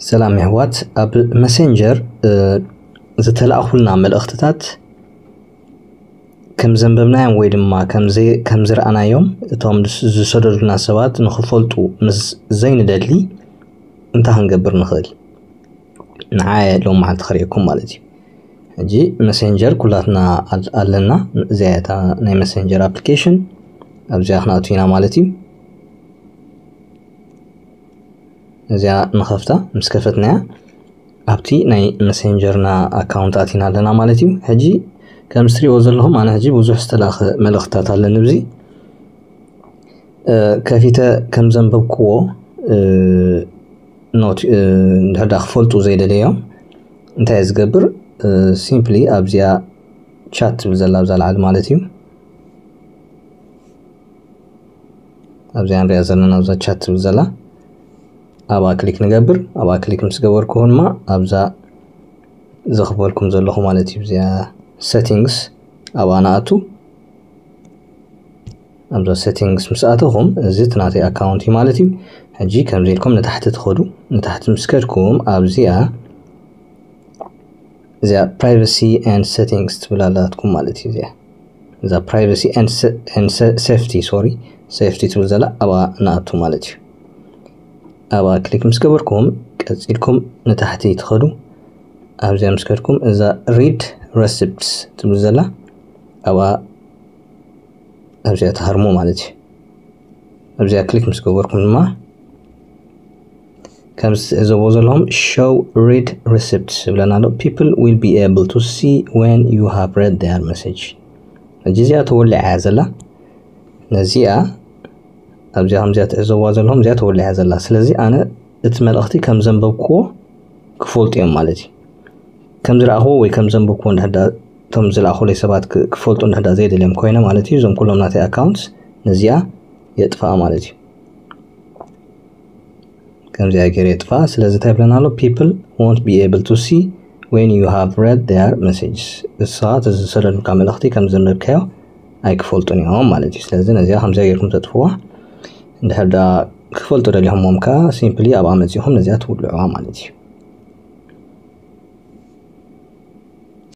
ሰላም የሕዋት፣ ኣብ መሴንጀር ዝተላእኹልና መልእኽትታት ከም ዘንበብናዮም ወይ ድማ ከም ዝረኣናዮም እቶም ዝሰደዱልና ሰባት ንኽፈልጡ ምስ ዘይንደሊ እንታይ ክንገብር ንኽእል? ንዓየ ሎም መዓልቲ ክርእየኩም ማለት እዩ። ሕጂ መሴንጀር ኩላትና ኣለና። እዚኣ እታ ናይ መሴንጀር ኣፕሊኬሽን ኣብዚኣ ክንኣቱ ኢና ማለት እዩ። እዚኣ ንኸፍታ። ምስ ከፈትናያ ኣብቲ ናይ መሴንጀርና ኣካውንት ኣቲና ኣለና ማለት እዩ። ሕጂ ከም ትሪእዎ ዘለኹም ኣነ ሕጂ ብዙሕ ዝተላእኸ መልእኽትታት ኣለኒ። ብዚ ከፊተ ከም ዘንበብክዎ እንድሕር ዳ ክፈልጡ ዘይደለዮም እንታይ ዝገብር? ሲምፕሊ ኣብዚኣ ቻት ትብል ዘላ ኣብዛ ላዕሊ ማለት እዩ። ኣብዚኣ ንሪኣ ዘለና ኣብዛ ቻት ትብል ዘላ ኣብኣ ክሊክ ንገብር። ኣብኣ ክሊክ ምስ ገበርኩ ድማ ኣብዛ ዘኽበልኩም ዘለኹ ማለት እዩ። እዚኣ ሴቲንግስ ኣብኣ ንኣቱ። ኣብዛ ሴቲንግስ ምስ ኣተኹም እዚ እቲ ናተይ ኣካውንት እዩ ማለት እዩ። ሕጂ ከምዚ ኢልኩም ንታሕቲ ትኸዱ። ንታሕቲ ምስ ከድኩም ኣብዚኣ እዚኣ ፕራይቨሲ ኤንድ ሴቲንግስ ትብል ኣላትኩም ማለት እዩ። እዚኣ እዛ ፕራይቨሲ ኤንድ ሴፍቲ ሶሪ ሴፍቲ ትብል ዘላ ኣብኣ ንኣቱ ማለት እዩ። ኣብኣ ክሊክ ምስ ገበርኩም ቀፂልኩም ንታሕቲ ትኸዱ። ኣብዚኣ ምስ ከድኩም እዛ ሪድ ረሲፕትስ ትብል ዘላ ኣብኣ ኣብዚኣ ትሃርሙ ማለት እዩ። ኣብዚኣ ክሊክ ምስ ገበርኩም ድማ ከምዚ ትዕዘብዎ ዘለኹም show read receipts ይብለና ኣሎ። People will be able to see when you have read their message። ሕጂ እዚኣ ተወሊዓ እያ ዘላ። ነዚኣ ኣብዚኣ ከምዚኣ ትዕዘብዋ ዘለኹም እዚኣ ተወሊዓ ዘላ። ስለዚ ኣነ እቲ መልእኽቲ ከም ዘንበብክዎ ክፈልጡ እዮም ማለት እዩ። ከም ዝረኣኽዎ ወይ ከም ዘንበብክዎ እንድሕር ዳ እቶም ዝለኣኹለይ ሰባት ክ- ክፈልጡ እንድሕር ዳ ዘይደልዮም ኮይነ ማለት እዩ። እዞም ኩሎም ናተይ ኣካውንትስ ነዚኣ የጥፍኣ ማለት እዩ። ከምዚኣ ገይረ የጥፍኣ። ስለዚ እንታይ ይብለና ኣሎ? People won't be able to see when you have read their messages። ንስኻ እቲ ዝሰደዱልካ መልእኽቲ ከም ዘንበብካዮ ኣይክፈልጡን እዮም ማለት እዩ። ስለዚ ነዚኣ ከምዚኣ ገይርኩም ተጥፍዋ። እንድሕር ዳ ክፈልጡ ደሊኹሞም ከኣ ሲምፕሊ ኣብኣ መጺኹም ነዚኣ ትውልዕዋ ማለት እዩ።